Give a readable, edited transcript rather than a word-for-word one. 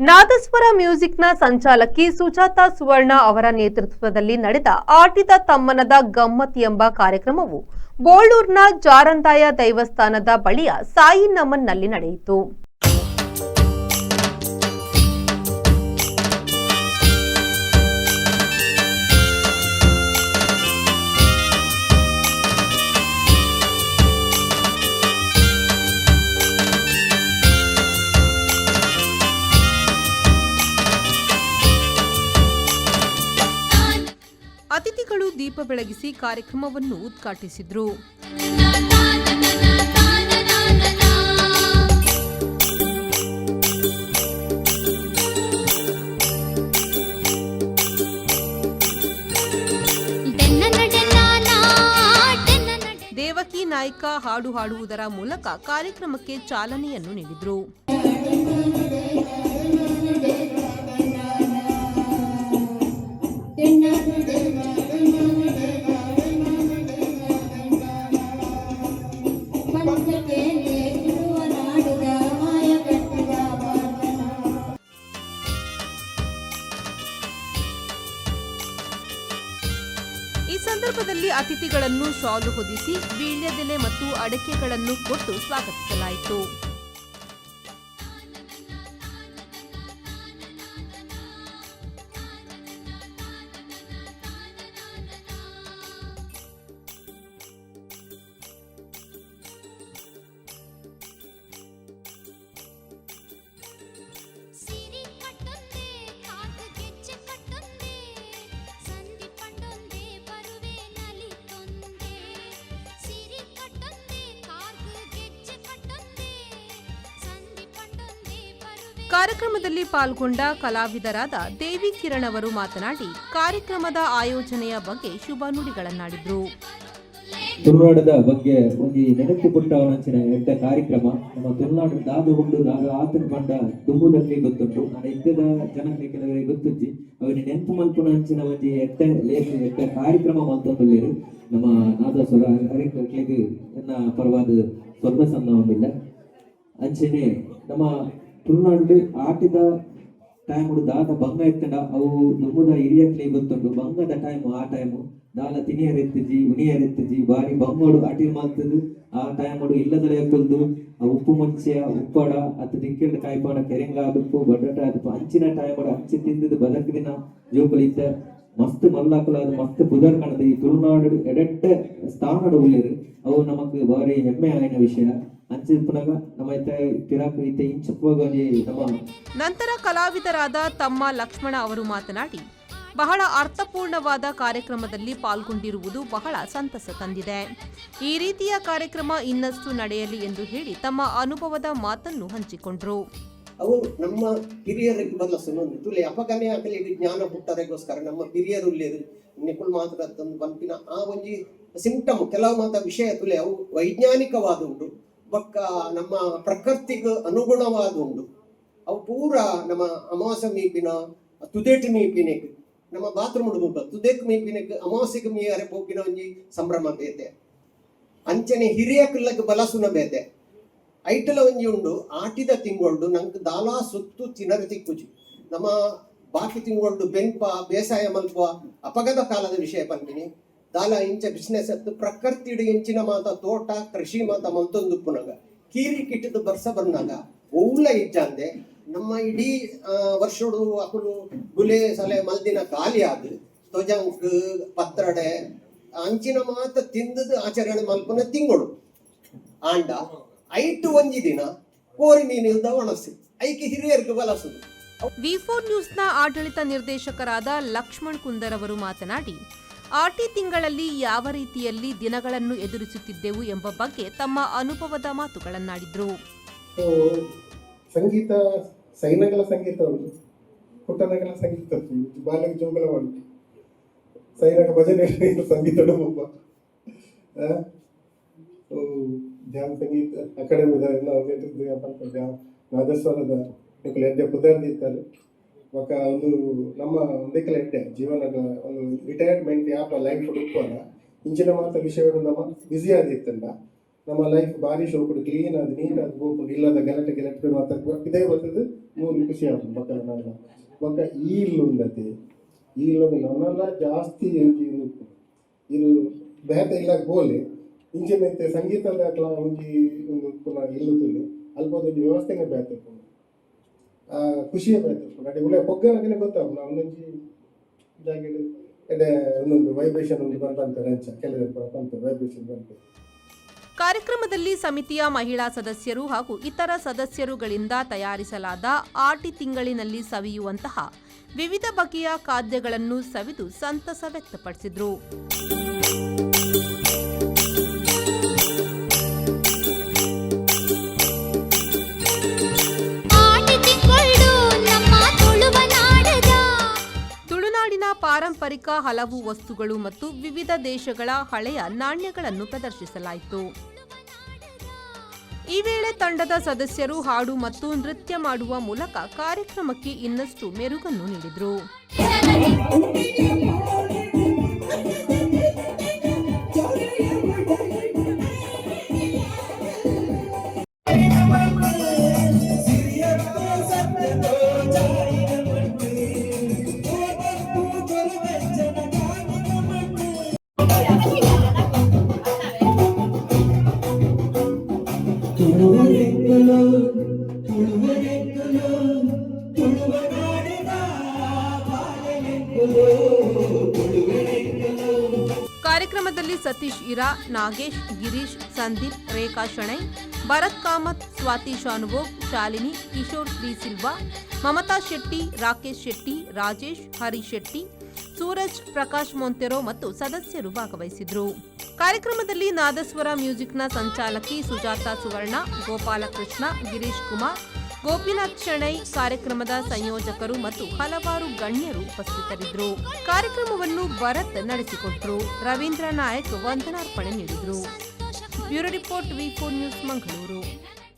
ನಾದಸ್ವರ ಮ್ಯೂಸಿಕ್ನ ಸಂಚಾಲಕಿ ಸುಜಾತಾ ಸುವರ್ಣ ಅವರ ನೇತೃತ್ವದಲ್ಲಿ ನಡೆದ ಆಟಿದ ತಮ್ಮನದ ಗಮ್ಮತ್ ಎಂಬ ಕಾರ್ಯಕ್ರಮವು ಬೋಳೂರ್ನ ಜಾರಂದಾಯ ದೈವಸ್ಥಾನದ ಬಳಿಯ ಸಾಯಿ ನಮನ್ನಲ್ಲಿ ನಡೆಯಿತು. ಅತಿಥಿಗಳು ದೀಪ ಬೆಳಗಿಸಿ ಕಾರ್ಯಕ್ರಮವನ್ನು ಉದ್ಘಾಟಿಸಿದರು. ದೇವಕಿ ನಾಯ್ಕ ಹಾಡು ಹಾಡುವುದರ ಮೂಲಕ ಕಾರ್ಯಕ್ರಮಕ್ಕೆ ಚಾಲನೆಯನ್ನು ನೀಡಿದರು. ಈ ಸಂದರ್ಭದಲ್ಲಿ ಅತಿಥಿಗಳನ್ನು ಶಾಲು ಹೊದಿಸಿ, ವೀಳ್ಯದೆಲೆ ಮತ್ತು ಅಡಕೆಗಳನ್ನು ಕೊಟ್ಟು ಸ್ವಾಗತಿಸಲಾಯಿತು. ಸಿರಿ ಕಟ್ಟೊಂದೆ ಕಾಕು ಗೆಜ್ಜೆ ಕಟ್ಟೊಂದೆ ಸಂಧಿ ಪಂಡೊಂದೆ ಬರುವೆ ನಲಿತೊಂದೆ. ಸಿರಿ ಕಟ್ಟೊಂದೆ ಕಾರ್ಗು ಗೆಜ್ಜೆ ಕಟ್ಟೊಂದೆ ಸಂಧಿ ಪಂಡೊಂದೆ ಬರುವೆ. ಕಾರ್ಯಕ್ರಮದಲ್ಲಿ ಪಾಲ್ಗೊಂಡ ಕಲಾವಿದರಾದ ದೇವಿ ಕಿರಣ್ ಅವರು ಮಾತನಾಡಿ, ಕಾರ್ಯಕ್ರಮದ ಆಯೋಜನೆಯ ಬಗ್ಗೆ ಶುಭ ನುಡಿಗಳನ್ನಾಡಿದರು. ತುಳುನಾಡದ ಬಗ್ಗೆ ಒಂಜಿ ನೆನಪು ಪುಟ್ಟವನಂಚಿನ ಎಡ್ಡೆ ಕಾರ್ಯಕ್ರಮ. ನಮ್ಮ ತುಳುನಾಡು ದಾದ ಉಂಡು, ದಾದ ಆತನ ಪಂಡ ದುಂಬುದಲ್ಲಿ ಗೊತ್ತುಂಟು. ಆಂಡ ಇತ್ತೆದ ಜನಕ್ಕೆ ಕೆಲವರಿಗೆ ಗೊತ್ತುಜ್ಜಿ. ಅವನ ನೆನಪು ಮಲ್ಪುನಂಚಿನ ಒಂಜಿ ಎಡ್ಡೆ ಲೇಸ್, ಎಡ್ಡೆ ಕಾರ್ಯಕ್ರಮ ಮಲ್ತೊಂದುಲ್ಲೆರ್ ನಮ್ಮ ನಾದಸ್ವರ. ಅರೆಗ್ ಎನ್ನ ಪರವಾದ ಸೊಲ್ಮೆ ಸಂದಾವೊಂದುಲ್ಲೆ. ಅಂಚೆನೆ ನಮ್ಮ ತುಳುನಾಡು ಆಟಿದ ಟೈಮ್ ದಾದ ಬಂಗ ಇತ್ತಂಡ ಅವು ದುಂಬುದ ಹಿರಿಯಕ್ಲೆ ಗೊತ್ತುಂಟು. ಬಂಗದ ಟೈಮ್, ಆ ಟೈಮ್ ದಾಲ ತಿನಿಯರ್ ಇತ್ತಿಜಿ, ಉನಿಯರ್ ಇತ್ತಿಜಿ. ಬಾರಿ ಬಂಗೋಡು ಅಟಿಲ್ ಮಲ್ತದು ಆ ಟೈಮ್ ಇಲ್ಲದಲೆ ಕುಲ್ದು ಆ ಉಪ್ಪು ಮುಂಚೆ ಉಪ್ಪಡ ಅತ್ತ ದಿಕ್ಕೆಲ್ ಕಾಯ್ಪಾಡ ಕೆರೆಂಗ ಆದುಪ್ಪು, ಬಡಟ ಆದುಪ್ಪು, ಅಂಚಿನ ಟೈಮ್ ಅಂಚಿ ತಿಂದದು ಬದಕ್ ದಿನ ಜೋಕುಲು ಇತ್ತ ಮಸ್ತ್ ಮಲ್ಲಾಕುಲಾದ ಮಸ್ತ್ ಪುದರ್ ಕಣದು ಈ ತುಳುನಾಡು ಎಡೆಡ್ಡೆ ಸ್ಥಾನಡ್ ಉಲ್ಲೆರ್. ಅವು ನಮಕ್ ಬಾರಿ ಹೆಮ್ಮೆ ಆಯಿನ ವಿಷಯ. ಅಂಚ ಇಪ್ಪುನಗ ನಮ್ಮ ಇತ್ತೆ ಪಿರಾಕ್ ಇತ್ತೆ ಇಂಚಪ್ಪಗ್ ಒಂಜಿ ನಮ್ಮ ನಂತರ ಕಲಾವಿದರಾದ ತಮ್ಮ ಲಕ್ಷ್ಮಣ ಅವರು ಮಾತನಾಡಿ, ಬಹಳ ಅರ್ಥಪೂರ್ಣವಾದ ಕಾರ್ಯಕ್ರಮದಲ್ಲಿ ಪಾಲ್ಗೊಂಡಿರುವುದು ಬಹಳ ಸಂತಸ ತಂದಿದೆ. ಈ ರೀತಿಯ ಕಾರ್ಯಕ್ರಮ ಇನ್ನಷ್ಟು ನಡೆಯಲಿ ಎಂದು ಹೇಳಿ ತಮ್ಮ ಅನುಭವದ ಮಾತನ್ನು ಹಂಚಿಕೊಂಡರು. ಅವು ನಮ್ಮ ಹಿರಿಯರಿಗೆ ಬದಲಸು ತುಲೆ ಅಪಗನೆ ಅಕಲಿಗೆ ಜ್ಞಾನ ಪುಟ್ಟರೆಗೋಸ್ಕರ ನಮ್ಮ ಹಿರಿಯರು ಉಲ್ಲೇರು ನಿಕುಲ್ ಮಾತ್ರ ತಂದು ಪನ್ಪಿನ ಆ ಒಂಜಿ ಸಿಂಪ್ಟಮ್ ಕೆಲವು ಮಾತ ವಿಷಯ ತುಲೆ. ಅವು ವೈಜ್ಞಾನಿಕವಾದ ಉಂಟು, ಬೊಕ್ಕ ನಮ್ಮ ಪ್ರಕೃತಿಗೆ ಅನುಗುಣವಾದ ಉಂಡು. ಅವು ಪೂರ ನಮ್ಮ ಅಮಾವಾಸ್ಯೆ ಮೀಪಿನ, ತುದೇಟ್ ಮೀಪಿನೆಕ್, ನಮ್ಮ ಬಾತ್ರೂಮ್ ಉಡುಪು ತುದೇಕ್ ಮೀಪಿನೆಕ್, ಅಮಾವಾಸ್ಯೆಗೆ ಮೀಯರೆ ಪೋಪಿನ ಒಂಜಿ ಸಂಭ್ರಮ ಬೇತೆ. ಅಂಚನೆ ಹಿರಿಯ ಕಿಲ್ಲಗ್ ಬಲಸುನ ಬೇತೆ. ಐಟಲ ಒಂಜಿ ಉಂಡು. ಆಟಿದ ತಿಂಗೊಳ್ಡು ನಂಕ್ ದಾಲಾ ಸುತ್ತು ತಿನರೆ ತಿಕ್ಕುಜಿ. ನಮ್ಮ ಬಾಕಿ ತಿಂಗೊಳ್ಡು ಬೆನ್ಪ, ಬೇಸಾಯ ಮಲ್ಪ. ಅಪಗದ ಕಾಲದ ವಿಷಯ ಪನ್ಪಿನಿ. ದಾಲ ಇಂಚ ಬಿಸ್ನೆಸ್ ಅತ್ತು. ಪ್ರಕೃತಿಡು ಎಂಚಿನ ಮಾತ ತೋಟ ಕೃಷಿ ಮಾತ ಮಲ್ತೊಂದುಪ್ಪುನಗ, ಕೀರಿ ಕಿಟ್ಟದ ಬರ್ಸ ಬಂದಾಗ ಒವ್ಲ ಇಜ್ಜಾಂದೆ ನಮ್ಮ ಇಡೀ ವರ್ಷಡು ಅಕುಲು ಗುಲೆ ಸಲೆ ಮಲ್ದಿನ ಖಾಲಿ ಆದ್ ತೊಜಂಕ್, ಪತ್ರಡೆ, ಅಂಚಿನ ಮಾತ ತಿಂದದು ಆಚರಣೆ ಮಲ್ಪುನ ತಿಂಗಳು. ಆಂಡ ಐಟು ಒಂಜಿ ದಿನ ಕೋರಿ ಮೀನು ಒಣಸು ಐಕೆ ಹಿರಿಯರಿಗೆ ಬಲಸುದು. ವಿ ಫೋರ್ ನ್ಯೂಸ್ನ ಆಡಳಿತ ನಿರ್ದೇಶಕರಾದ ಲಕ್ಷ್ಮಣ್ ಕುಂದರ್ ಅವರು ಮಾತನಾಡಿ, ಆಟಿ ತಿಂಗಳಲ್ಲಿ ಯಾವ ರೀತಿಯಲ್ಲಿ ದಿನಗಳನ್ನು ಎದುರಿಸುತ್ತಿದ್ದೆವು ಎಂಬ ಬಗ್ಗೆ ತಮ್ಮ ಅನುಭವದ ಮಾತುಗಳನ್ನಾಡಿದರು. ಸೊ ಸಂಗೀತ, ಸೈನಗಳ ಸಂಗೀತ ಉಂಟು, ಪುಟ್ಟನಗಳ ಸಂಗೀತ ಉಂಟು, ಬಾಲಕ ಜೋಗಳ ಉಂಟು, ಸೈನಗ ಭಜನೆ ಸಂಗೀತ ಒಬ್ಬ. ಸೊ ಧ್ಯಾನ ಸಂಗೀತ ಅಕಾಡೆಮಿದ ನಾವು ನಾದಸ್ವರದ ನಿಕುಲು ಎಡ್ಡೆ ಪುದರ್ ದೀತಾರೆ. ಬೊಕ ಒಂದು ನಮ್ಮ ಒಂದೇಕಲ ಎಡ್ಡೆ ಜೀವನದ ಒಂದು ರಿಟೈರ್ಮೆಂಟ್ ಯಾಪ ಲೈಫ್ ಉಪ್ಪುವಲ್ಲ, ಇಂಚಿನ ಮಾತ ವಿಷಯಗಳು ನಮ್ಮ ಬ್ಯುಸಿ ಆದಿತ್ತಂಡ ನಮ್ಮ ಲೈಫ್ ಬಾರಿ ಶೋಕುಡು, ಕ್ಲೀನ್ ಆದ್, ನೀಟ್ ಆದ್ ಪೋಪುಂಡು. ಇಲ್ಲದ ಗಲಾಟೆ ಗಲಾಟೆ ಮಾತ ಇದೇ ಬರ್ತದೆ. ಮೂಲು ಖುಷಿ ಆಪುಂಡು. ಬೊಕ್ಕ ನನಲ ಬೊಕ್ಕ ಈ ಇಲ್ಲು ಉಂಡತೆ, ಈ ಇಲ್ಲದ ನನಲ ಜಾಸ್ತಿ ಒಂಜಿ ಉಂದು ಉಪ್ಪುಂಡು. ಇದು ಬೇತೆ ಇಲ್ಲಗ್ ಪೋಲೆ ಇಂಚಿನ ಇತ್ತೆ ಸಂಗೀತದ ಅಕ್ಲ ಒಂಜಿ ಉಂದು ಉಪ್ಪುನ ಇಲ್ಲು ತೂಲೆ, ಅಲ್ಪ ಒಂಜಿ ವ್ಯವಸ್ಥೆನೇ ಬೇತೆ ಉಪ್ಪುಂಡು, ಆ ಖುಷಿಯೇ ಬೇತೆ ಉಪ್ಪುಂಡು. ಅಡೆ ಉಲೆ ಪೊಗ್ಗನಗನೆ ಗೊತ್ತಾಪುಂಡು, ಒಂದೊಂಜಿ ಜಾಗೆಡ್ ಎಡ್ಡೆ ಒಂದೊಂದು ವೈಬ್ರೇಷನ್ ಉಂಡು ಪನ್ಪಂತಾರೆ. ಅಂಚ ಕೆಲವರು ಪನ್ಪೆರ್, ವೈಬ್ರೇಷನ್ ಪನ್ಪೆರ್. ಕಾರ್ಯಕ್ರಮದಲ್ಲಿ ಸಮಿತಿಯ ಮಹಿಳಾ ಸದಸ್ಯರು ಹಾಗೂ ಇತರ ಸದಸ್ಯರುಗಳಿಂದ ತಯಾರಿಸಲಾದ ಆಟಿ ತಿಂಗಳಿನಲ್ಲಿ ಸವಿಯುವಂತಹ ವಿವಿಧ ಬಗೆಯ ಖಾದ್ಯಗಳನ್ನು ಸವಿದು ಸಂತಸ ವ್ಯಕ್ತಪಡಿಸಿದರು. ಆಟಿ ತಿಂಗಳು ನಮ್ಮ ತುಳುವ ನಾಡದ ತುಳುನಾಡಿನ ಪಾರಂಪರಿಕ ಹಲವು ವಸ್ತುಗಳು ಮತ್ತು ವಿವಿಧ ದೇಶಗಳ ಹಳೆಯ ನಾಣ್ಯಗಳನ್ನು ಪ್ರದರ್ಶಿಸಲಾಯಿತು. ಈ ವೇಳೆ ತಂಡದ ಸದಸ್ಯರು ಹಾಡು ಮತ್ತು ನೃತ್ಯ ಮಾಡುವ ಮೂಲಕ ಕಾರ್ಯಕ್ರಮಕ್ಕೆ ಇನ್ನಷ್ಟು ಮೆರುಗನ್ನು ನೀಡಿದರು. ತುಳುವರೆಂಕುಲು, ತುಳುವರೆಂಕುಲು, ತುಳುವನಾಡಿದ ಬಾಲೆಲೆಂಕುಲು, ತುಳುವರೆಂಕುಲು. ಕಾರ್ಯಕ್ರಮದಲ್ಲಿ ಸತೀಶ್ ಇರಾ, ನಾಗೇಶ್, ಗಿರೀಶ್, ಸಂದೀಪ್, ರೇಖಾ ಶೆಣೈ, ಭರತ್ ಕಾಮತ್, ಸ್ವಾತಿ ಶಾನುಭೋಗ್, ಶಾಲಿನಿ, ಕಿಶೋರ್ ಡಿ ಸಿಲ್ವಾ, ಮಮತಾ ಶೆಟ್ಟಿ, ರಾಕೇಶ್ ಶೆಟ್ಟಿ, ರಾಜೇಶ್, ಹರೀಶ್ ಶೆಟ್ಟಿ, ಸೂರಜ್, ಪ್ರಕಾಶ್ ಮೊಂತೆರೋ ಮತ್ತು ಸದಸ್ಯರು ಭಾಗವಹಿಸಿದ್ರು. ಕಾರ್ಯಕ್ರಮದಲ್ಲಿ ನಾದಸ್ವರ ಮ್ಯೂಸಿಕ್ನ ಸಂಚಾಲಕಿ ಸುಜಾತಾ ಸುವರ್ಣ, ಗೋಪಾಲಕೃಷ್ಣ, ಗಿರೀಶ್ ಕುಮಾರ್, ಗೋಪಿನಾಥ್ ಶೆಣೈ, ಕಾರ್ಯಕ್ರಮದ ಸಂಯೋಜಕರು ಮತ್ತು ಹಲವಾರು ಗಣ್ಯರು ಉಪಸ್ಥಿತರಿದ್ದರು. ಕಾರ್ಯಕ್ರಮವನ್ನು ಭರತ್ ನಡೆಸಿಕೊಟ್ಟರು. ರವೀಂದ್ರ ನಾಯಕ್ ವಂದನಾರ್ಪಣೆ ನೀಡಿದರು. Bureau report, V4 news, Mangaluru.